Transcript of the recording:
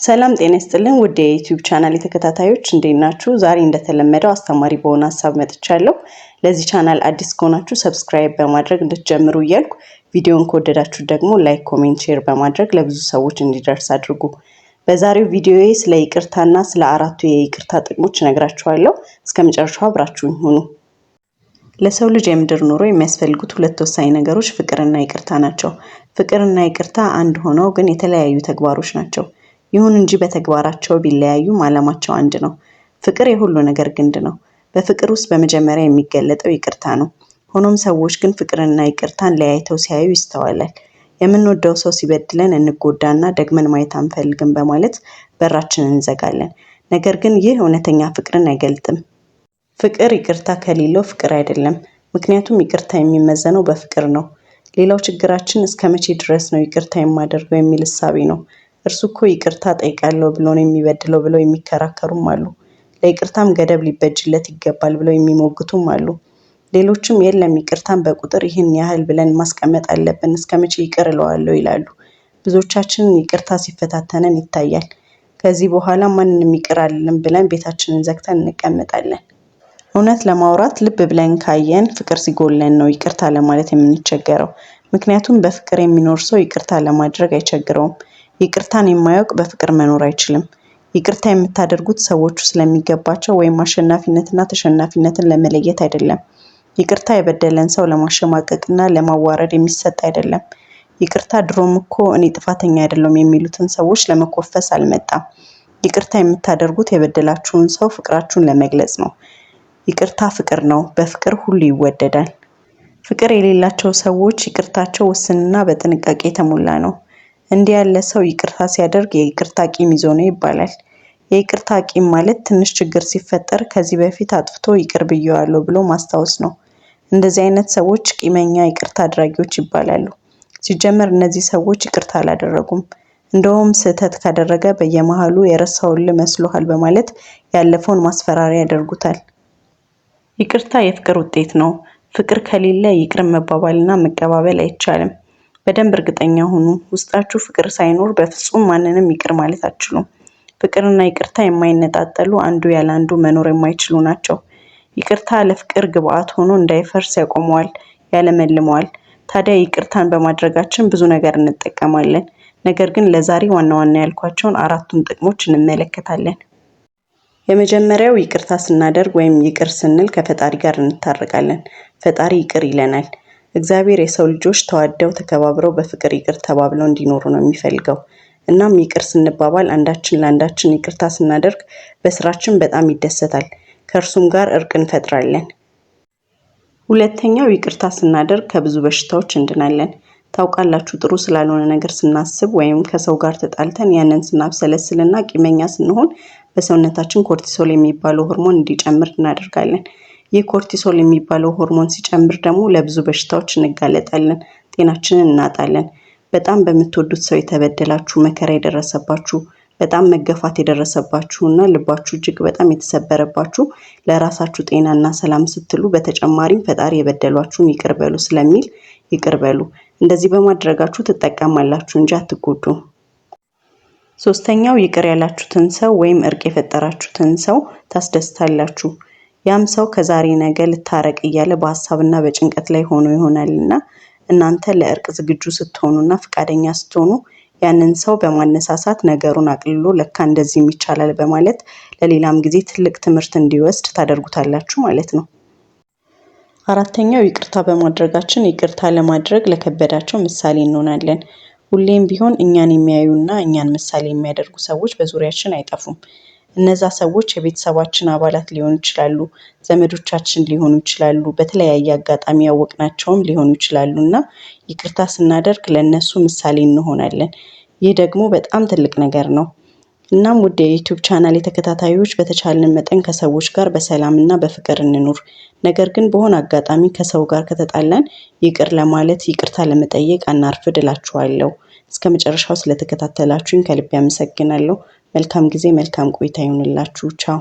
ሰላም ጤና ይስጥልን ውድ የ YouTube ቻናል ተከታታዮች፣ እንዴት ናችሁ? ዛሬ እንደተለመደው አስተማሪ በሆነ ሀሳብ መጥቻለሁ። ለዚህ ቻናል አዲስ ከሆናችሁ subscribe በማድረግ እንድትጀምሩ እያልኩ፣ ቪዲዮን ከወደዳችሁ ደግሞ like፣ comment፣ share በማድረግ ለብዙ ሰዎች እንዲደርስ አድርጉ። በዛሬው ቪዲዮዬ ስለ ይቅርታና ስለ አራቱ የይቅርታ ጥቅሞች እነግራችኋለሁ። እስከ መጨረሻው አብራችሁኝ ሁኑ። ለሰው ልጅ የምድር ኑሮ የሚያስፈልጉት ሁለት ወሳኝ ነገሮች ፍቅርና ይቅርታ ናቸው። ፍቅርና ይቅርታ አንድ ሆነው ግን የተለያዩ ተግባሮች ናቸው። ይሁን እንጂ በተግባራቸው ቢለያዩም ዓላማቸው አንድ ነው። ፍቅር የሁሉ ነገር ግንድ ነው። በፍቅር ውስጥ በመጀመሪያ የሚገለጠው ይቅርታ ነው። ሆኖም ሰዎች ግን ፍቅርንና ይቅርታን ለያይተው ሲያዩ ይስተዋላል። የምንወደው ሰው ሲበድለን እንጎዳና ደግመን ማየት አንፈልግም በማለት በራችንን እንዘጋለን። ነገር ግን ይህ እውነተኛ ፍቅርን አይገልጥም። ፍቅር ይቅርታ ከሌለው ፍቅር አይደለም። ምክንያቱም ይቅርታ የሚመዘነው በፍቅር ነው። ሌላው ችግራችን እስከ መቼ ድረስ ነው ይቅርታ የማደርገው የሚል እሳቤ ነው። እርሱ እኮ ይቅርታ ጠይቃለሁ ብሎ ነው የሚበድለው ብለው የሚከራከሩም አሉ። ለይቅርታም ገደብ ሊበጅለት ይገባል ብለው የሚሞግቱም አሉ። ሌሎችም የለም፣ ይቅርታን በቁጥር ይህን ያህል ብለን ማስቀመጥ አለብን፣ እስከ መቼ ይቅር እለዋለሁ ይላሉ። ብዙዎቻችንን ይቅርታ ሲፈታተነን ይታያል። ከዚህ በኋላ ማንንም ይቅር አልልም ብለን ቤታችንን ዘግተን እንቀመጣለን። እውነት ለማውራት ልብ ብለን ካየን ፍቅር ሲጎለን ነው ይቅርታ ለማለት የምንቸገረው። ምክንያቱም በፍቅር የሚኖር ሰው ይቅርታ ለማድረግ አይቸግረውም። ይቅርታን የማያውቅ በፍቅር መኖር አይችልም። ይቅርታ የምታደርጉት ሰዎቹ ስለሚገባቸው ወይም አሸናፊነትና ተሸናፊነትን ለመለየት አይደለም። ይቅርታ የበደለን ሰው ለማሸማቀቅና ለማዋረድ የሚሰጥ አይደለም። ይቅርታ ድሮም እኮ እኔ ጥፋተኛ አይደለም የሚሉትን ሰዎች ለመኮፈስ አልመጣም። ይቅርታ የምታደርጉት የበደላችሁን ሰው ፍቅራችሁን ለመግለጽ ነው። ይቅርታ ፍቅር ነው። በፍቅር ሁሉ ይወደዳል። ፍቅር የሌላቸው ሰዎች ይቅርታቸው ውስንና በጥንቃቄ የተሞላ ነው። እንዲህ ያለ ሰው ይቅርታ ሲያደርግ የይቅርታ ቂም ይዞ ነው ይባላል። የይቅርታ ቂም ማለት ትንሽ ችግር ሲፈጠር ከዚህ በፊት አጥፍቶ ይቅር ብየዋለሁ ብሎ ማስታወስ ነው። እንደዚህ አይነት ሰዎች ቂመኛ ይቅርታ አድራጊዎች ይባላሉ። ሲጀመር እነዚህ ሰዎች ይቅርታ አላደረጉም። እንደውም ስህተት ካደረገ በየመሃሉ የረሳሁልህ መስሎሃል በማለት ያለፈውን ማስፈራሪያ ያደርጉታል። ይቅርታ የፍቅር ውጤት ነው። ፍቅር ከሌለ ይቅር መባባልና መቀባበል አይቻልም። በደንብ እርግጠኛ ሁኑ። ውስጣችሁ ፍቅር ሳይኖር በፍጹም ማንንም ይቅር ማለት አትችሉም። ፍቅርና ይቅርታ የማይነጣጠሉ፣ አንዱ ያለ አንዱ መኖር የማይችሉ ናቸው። ይቅርታ ለፍቅር ግብአት ሆኖ እንዳይፈርስ ያቆመዋል፣ ያለመልመዋል። ታዲያ ይቅርታን በማድረጋችን ብዙ ነገር እንጠቀማለን። ነገር ግን ለዛሬ ዋና ዋና ያልኳቸውን አራቱን ጥቅሞች እንመለከታለን። የመጀመሪያው ይቅርታ ስናደርግ ወይም ይቅር ስንል ከፈጣሪ ጋር እንታረቃለን። ፈጣሪ ይቅር ይለናል። እግዚአብሔር የሰው ልጆች ተዋደው፣ ተከባብረው፣ በፍቅር ይቅር ተባብለው እንዲኖሩ ነው የሚፈልገው። እናም ይቅር ስንባባል፣ አንዳችን ለአንዳችን ይቅርታ ስናደርግ በስራችን በጣም ይደሰታል። ከእርሱም ጋር እርቅ እንፈጥራለን። ሁለተኛው ይቅርታ ስናደርግ ከብዙ በሽታዎች እንድናለን። ታውቃላችሁ፣ ጥሩ ስላልሆነ ነገር ስናስብ ወይም ከሰው ጋር ተጣልተን ያንን ስናብሰለስልና ቂመኛ ስንሆን በሰውነታችን cortisol የሚባለው ሆርሞን እንዲጨምር እናደርጋለን። ይህ cortisol የሚባለው ሆርሞን ሲጨምር ደግሞ ለብዙ በሽታዎች እንጋለጣለን፣ ጤናችንን እናጣለን። በጣም በምትወዱት ሰው የተበደላችሁ፣ መከራ የደረሰባችሁ፣ በጣም መገፋት የደረሰባችሁ እና ልባችሁ እጅግ በጣም የተሰበረባችሁ፣ ለራሳችሁ ጤናና ሰላም ስትሉ በተጨማሪም ፈጣሪ የበደሏችሁን ይቅር በሉ ስለሚል ይቅር በሉ። እንደዚህ በማድረጋችሁ ትጠቀማላችሁ እንጂ አትጎዱም። ሶስተኛው ይቅር ያላችሁትን ሰው ወይም እርቅ የፈጠራችሁትን ሰው ታስደስታላችሁ። ያም ሰው ከዛሬ ነገ ልታረቅ እያለ በሀሳብና በጭንቀት ላይ ሆኖ ይሆናልና እናንተ ለእርቅ ዝግጁ ስትሆኑና ፈቃደኛ ስትሆኑ ያንን ሰው በማነሳሳት ነገሩን አቅልሎ ለካ እንደዚህም ይቻላል በማለት ለሌላም ጊዜ ትልቅ ትምህርት እንዲወስድ ታደርጉታላችሁ ማለት ነው። አራተኛው ይቅርታ በማድረጋችን ይቅርታ ለማድረግ ለከበዳቸው ምሳሌ እንሆናለን። ሁሌም ቢሆን እኛን የሚያዩና እኛን ምሳሌ የሚያደርጉ ሰዎች በዙሪያችን አይጠፉም። እነዛ ሰዎች የቤተሰባችን አባላት ሊሆኑ ይችላሉ፣ ዘመዶቻችን ሊሆኑ ይችላሉ፣ በተለያየ አጋጣሚ ያወቅናቸውም ሊሆኑ ይችላሉ እና ይቅርታ ስናደርግ ለእነሱ ምሳሌ እንሆናለን። ይህ ደግሞ በጣም ትልቅ ነገር ነው። እናም ውድ የ YouTube ቻናል ተከታታዮች፣ በተቻለን መጠን ከሰዎች ጋር በሰላምና በፍቅር እንኑር። ነገር ግን በሆነ አጋጣሚ ከሰው ጋር ከተጣላን ይቅር ለማለት፣ ይቅርታ ለመጠየቅ አናርፍድ እላችኋለሁ። እስከ መጨረሻው ስለተከታተላችሁኝ ከልቤ አመሰግናለሁ። መልካም ጊዜ፣ መልካም ቆይታ ይሁንላችሁ። ቻው።